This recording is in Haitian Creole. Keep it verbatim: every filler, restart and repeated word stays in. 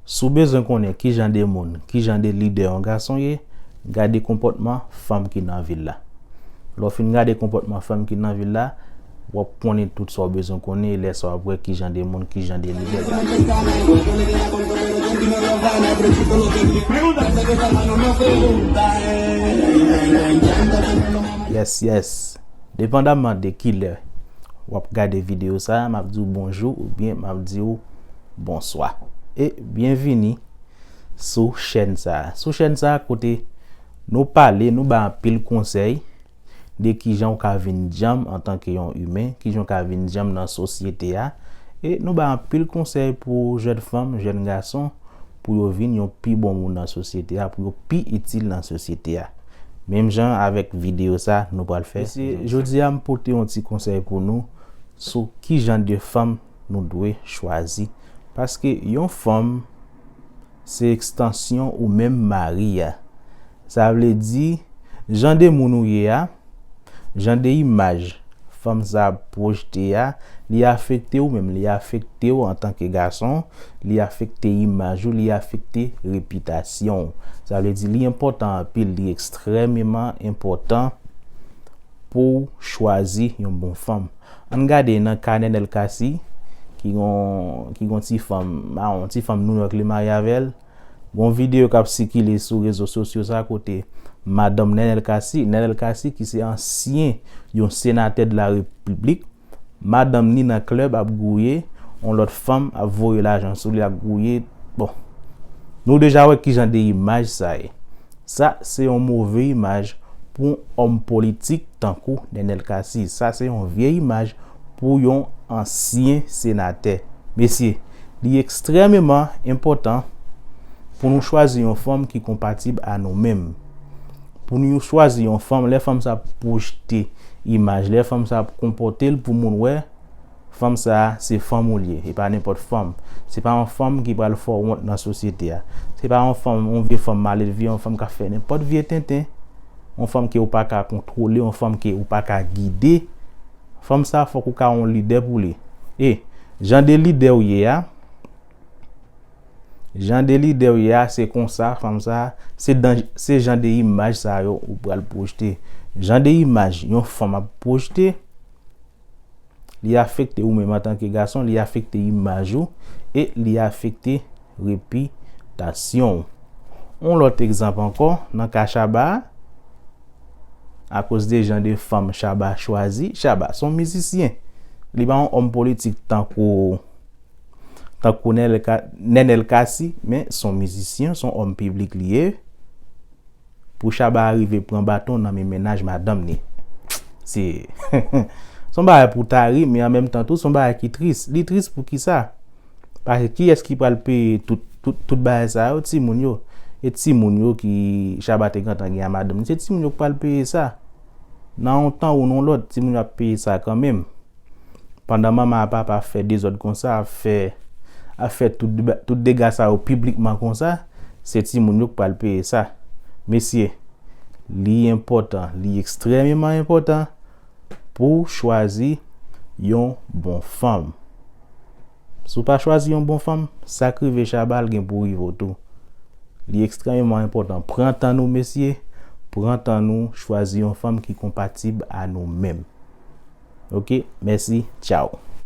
Si w bezwen konnen ki jan de moun, ki jan de lidè yon gason ye, gade konpòtman fanm ki nan vil la. Lè w fin gade konpòtman fanm ki nan vil la, w ap konnen tout sa w bezwen konnen, e lè sa w ap wè ki jan de moun, ki jan de lidè l ye. Yes, yes. Depandamman de ki lè w ap gade videyo sa a, m ap di w bonjou oubyen m ap di w bonswa. E byenvini sou chèn sa a. Sou chèn sa a kote nou pale, nou bay anpil konsèy de kijan w ka vin djanm antanke yon imen, kijan w ka vin djanm nan sosyete a. E nou bay anpil konsèy pou jèn fanm, jèn gason, pou yo vin yon pi bon moun nan sosyete a, pou yo pi itil nan sosyete a. Menm jan avèk videyo sa nou pral fè. Mesye, jodi a m pote yon ti konsèy pou nou sou ki jan de fanm nou dwe chwazi. Paske yon fanm se ekstansyon ou menm mari a. Sa vle di, jan de moun ou ye a, jan de imaj fanm sa ap pwojte a, li afekte ou menm, li afekte ou antanke gason, li afekte imaj ou, li afekte repitasyon ou. Sa vle di, li enpòtan anpil, li ekstrèmeman enpòtan pou w chwazi yon bon fanm. Ann gade nan ka Nenel Cassy, ki gon, ki gon ti fanm, mawon, ti fanm New York li marye avè l. Gon videyo k ap sikile sou rezo sosyo sa kote madanm Nenel Cassy, Nenel Cassy ki se ansyen yon senatè de la repiblik, madanm ni nan klèb ap gouye, yon lòt fanm ap voye lajan sou li, ap gouye. Bon, nou deja wè ki jan de imaj sa ye. Sa se yon move imaj pou yon òm politik tankou Nenel Cassy. Sa se yon vye imaj pou yon ansyen senatè. Mesye, li ekstrèmeman enpòtan pou nou chwazi yon fanm ki konpatib a nou menm. Pou nou chwazi yon fanm, lè fanm sa ap pwojte imaj, lè fanm sa ap konpòte l pou moun wè, fanm sa a se fanm ou l ye, e pa nenpòt fanm. Se pa yon fanm ki pral fè w wont nan sosyete a. Se pa yon fanm, yon vye fanm malelve, yon fanm k ap fè nenpòt vye tenten, yon fanm ke ou pa ka kontwole, yon fanm ke ou pa ka gide. Fanm sa a fòk ou ka yon lidè pou li. E jan de lidè ou ye a, jan de lidè ou ye a, se konsa, fanm sa a, se dan, se jan de imaj sa yo ou pral pwojte. Jan de imaj yon fanm ap pwojte, li afekte ou menm antanke gason, li afekte imaj ou e li afekte repitasyon w. Yon lòt egzanp ankò, nan ka Shabba, akoz de jan de fanm Shabba chwazi, Shabba se yon mizisyen. Li pa yon òm politik tankou, tankou Nenel Ka-, Nenel Cassy, men se yon mizisyen, se yon òm piblik li ye. Pou Shabba rive pran baton nan men mennaj madanm ni. Se, se yon bagay pou ta ri, men an menm tan tou, se yon bagay ki tris. Li tris pou kisa? Paske kiyès ki pral peye tout, tout, tout bagay sa yo? Timoun yo. E timoun yo ki Shabba te gentan gen a madanm ni, se timoun yo ki pral peye sa. Nan yon tan ou nan yon lòt, timoun yo ap peye sa kanmenm. Pandan manman ak papa ap fè dezòd konsa, ap fè, ap fè tout deba-, tout dega sa yo piblikman konsa, se timoun yo k pral peye sa. Mesye, li enpòtan, li ekstrèmeman enpòtan pou w chwazi yon bon fanm. Si w pa chwazi yon bon fanm, sa k rive Shabba l gen pou rive w tou. Li ekstrèmeman enpòtan. Pran tan nou, mesye. Pran tan nou, chwazi yon fanm ki konpatib a nou menm. Ok, mèsi, tchaw.